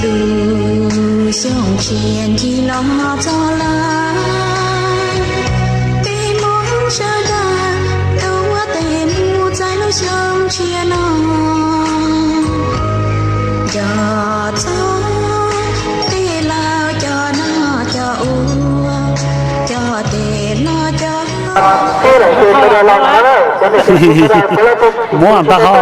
Lub xyoo tshiab ncig los txog lawm, peb Hmoob sawv daws tuav tes mus txais lub xyoo tshiab no. Cov txob tej laus, cov noj cov ua, cov tes hlo cov Muab tag ho.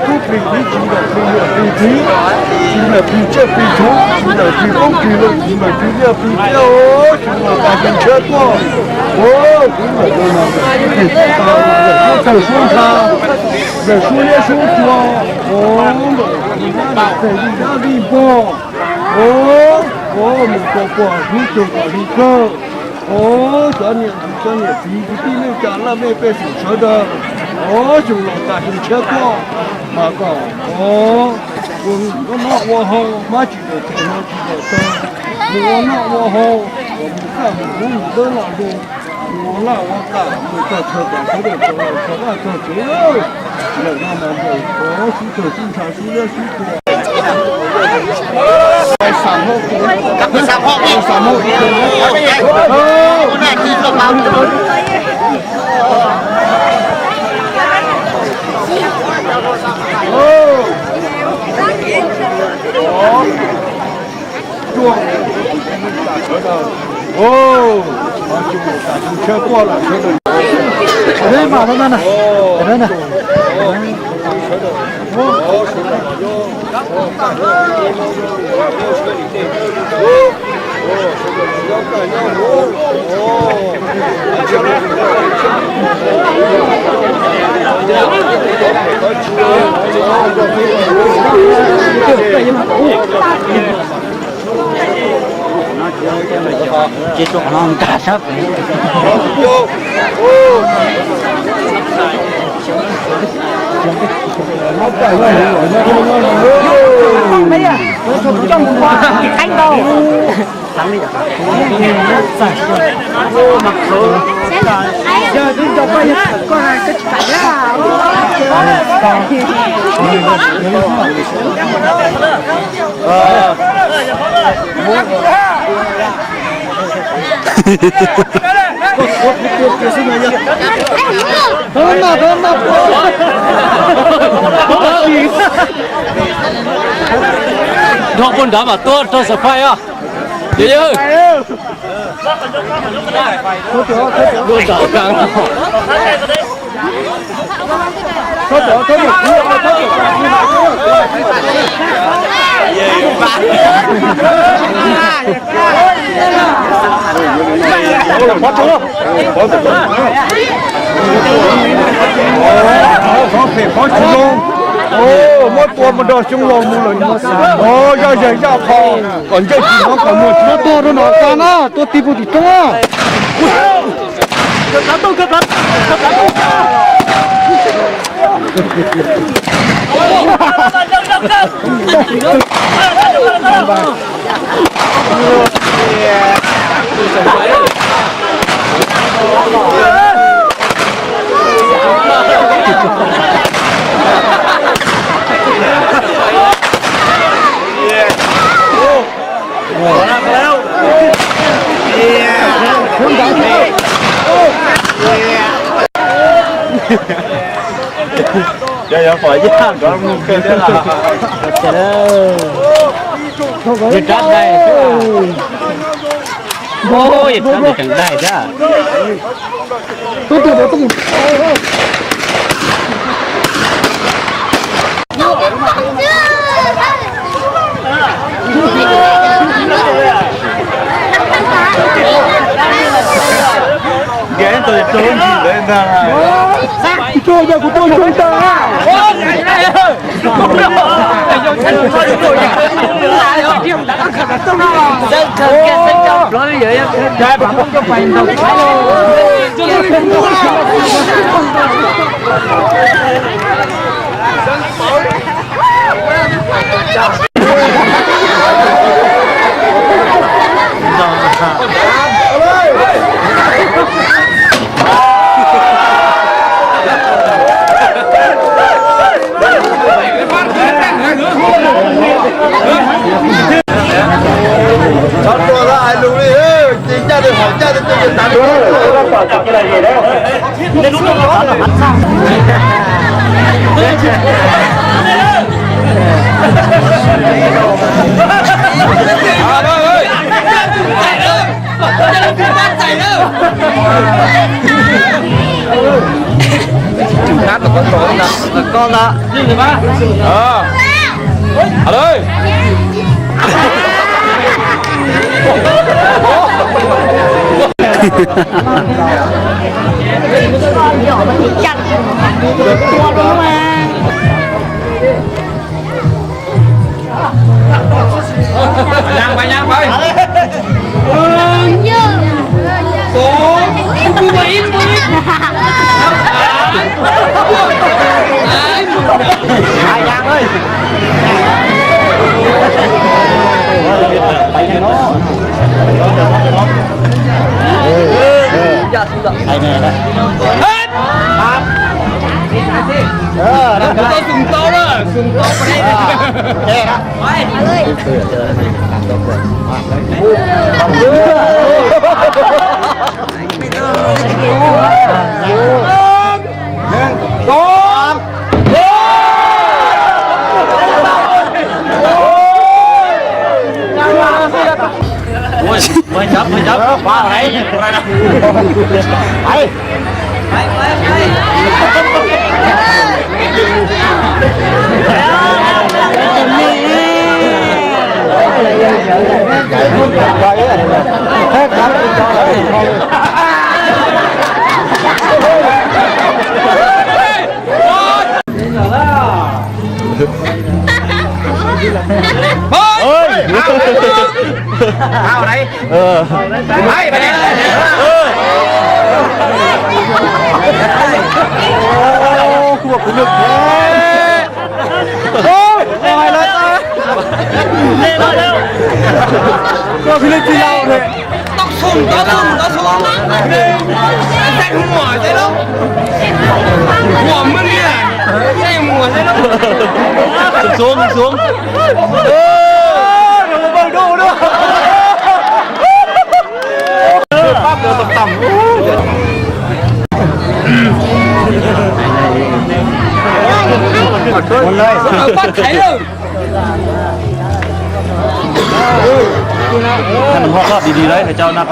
Tub plig tub tsis ntawm plig niam plig txiv, tsis ntawm plig tsiaj plig txhu, tsis ntawm plig qoob plig loo, tsis ntawm plig liaj plig teb, xyoo no tas xyoo tshiab tuaj. Tawg suab ntsha, ntawm suab liab suab tsuag, ntawm tes vij dab vij npog, mus kom pom hlub txog kom hlub kawg. Cov niam txiv kwv tij neej tsa laj mej pej xeem sawv daws, xyoo no tas xyoo tshiab tuaj, mas kom ua noj ua haus, mab tsis tawm tes hluas tsis tawm taw, mus ua noj ua haus, kom mus kaj mus hub mus dawb loj lug, mus ua laj ua kam mus txog chaw kom sawv daws tau los txog vaj txog tsev. Ntawm no mas ntawm sib txawg sib ntsha sib liab sib txuas. Ces rau qhov no nkag sab pem. Nrog puag nrad mas tuaj rau xav faij os. Yog yog. Muab tua mus nrog xyoo laus mus lawm. Zaj zag zaj qho kom ntsej tsis hnov kom muag tsis tua rau nram qab na, tua ti puag tim roob. Yog, yog pom yaj kov mus kawg thiab. Yog rab dais xwb. Yog rab dais tseem dais thiab. Kuv tuaj, kuv tuaj tsuag tag. Cov ruam los hais lus li, ces caj li hom caj li tej tas. Xuống, xuống. Ho hloj di di lawm, cho nag.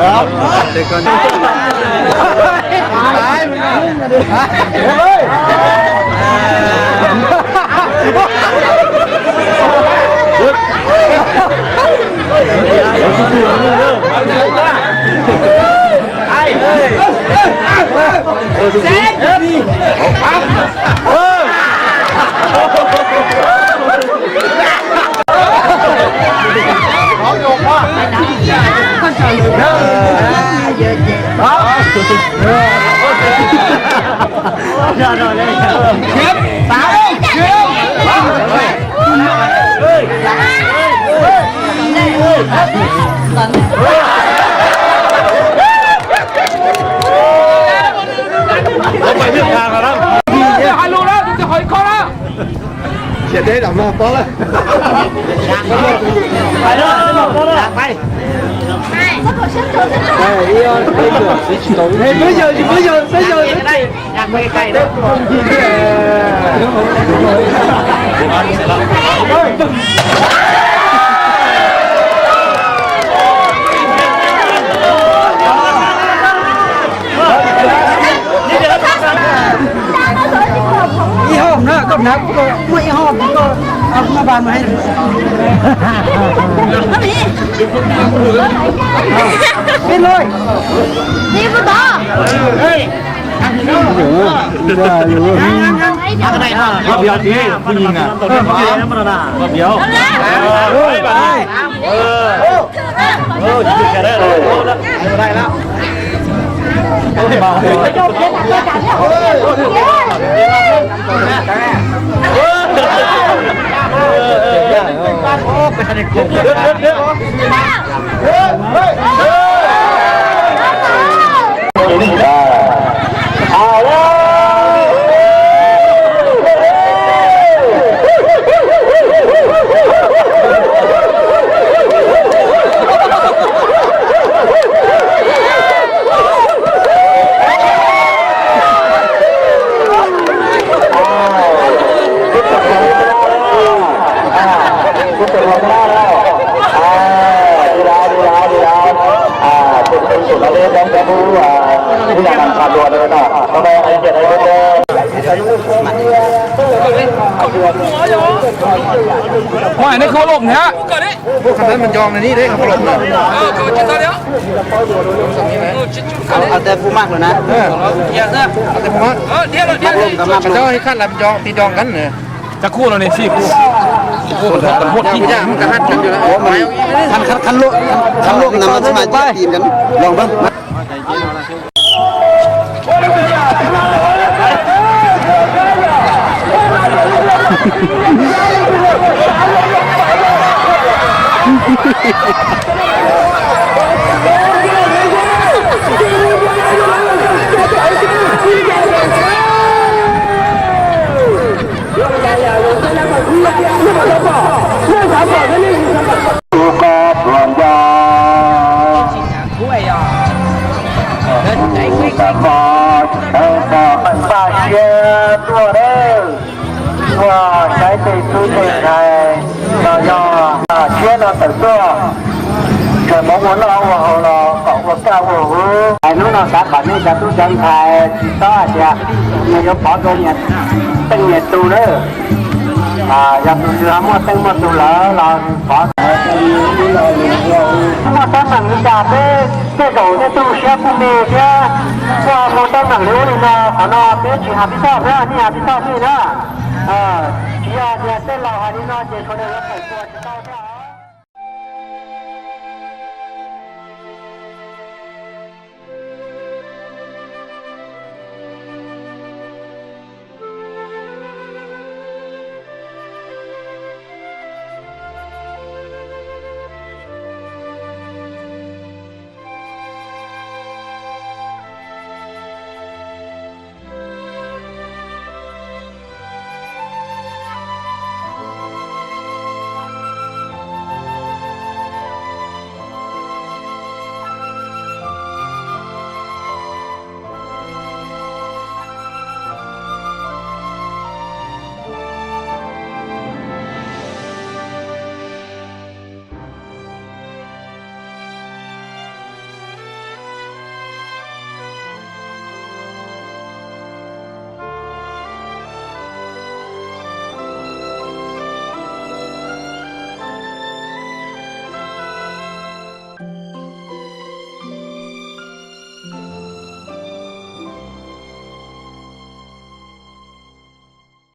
Hais lus na, tus twg haus ib khob na. Cia deb lam mog pob lawm. Peb yawg, peb yawg, peb yawg, peb yawg. Ib hom na, koj hnav kuv muaj ib hom, koj no ba no. Peb loj. Moj, nej khuv lom thiab. Kham tab mas nco na, nej kham lom na. Tes pub maj lawm na. Tes pub maj. Cov kham lam nco ti do nqan na. Cov khub no ne, sib khub. Kham lom, kham lom na mas tsis mas cia tim nqan. Los npawg. Npaj siab tuaj dawb, ua saib tej tub tej ntxhais los yog siab no tawm tuaj, tseem mus ua noj ua haus los kom ua kaj ua huv. Hnub no xav kom nej cov tub cov ntxhais tsis txhob hais tias nws yuav pov rau niam teej niam tus lawm. Yog tus twg ho muaj teej muaj tus lawm los pov. Muaj teeb meem li cas peb tej zaum nej tu siab kuj me thiab. Muaj teeb meem li ub li no, qhov no peb tsis hais pib toj thiab, nej hais pib toj nej na. Tsis yog tias tej laus hais li no ces sawv daws yuav tawm tuaj tsis tau thiab.